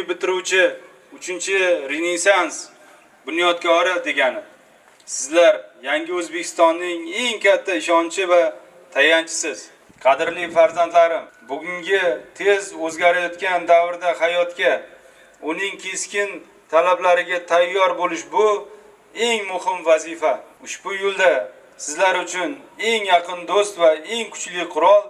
Bugungi bitiruvchi 3-Renessans bunyodkori degani. Sizlar yangi O'zbekistonning eng katta ishonchi va tayanchisiz. Qadrli farzandlarim, bugungi tez o'zgarayotgan davrda hayotga, uning keskin talablariga tayyor bo'lish bu eng muhim vazifa. Ushbu yo'lda sizlar uchun eng yaqin do'st va eng kuchli qurol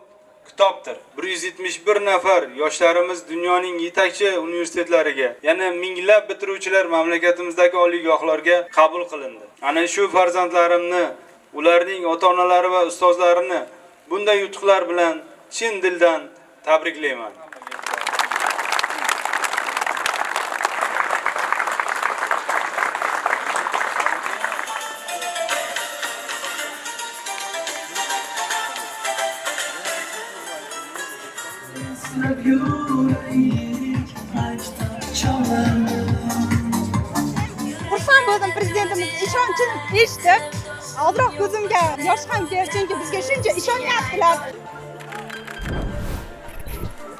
kitobdir. 171 nafar yoshlarimiz dunyoning yetakchi universitetlariga, yana minglab bitiruvchilar mamlakatimizdagi oliygohlarga qabul qilindi. Ana shu farzandlarimni, ularning ota-onalari va ustozlarini bunday yutuqlar bilan chin dildan tabriklayman. Eslab yuraylik maktab chog'larini. Xursand bo'ldim, prezidentimiz ishonchini eshitib, ozroq ko'zimga yosh ham keldi, chunki bizga shuncha ishonyaptilar.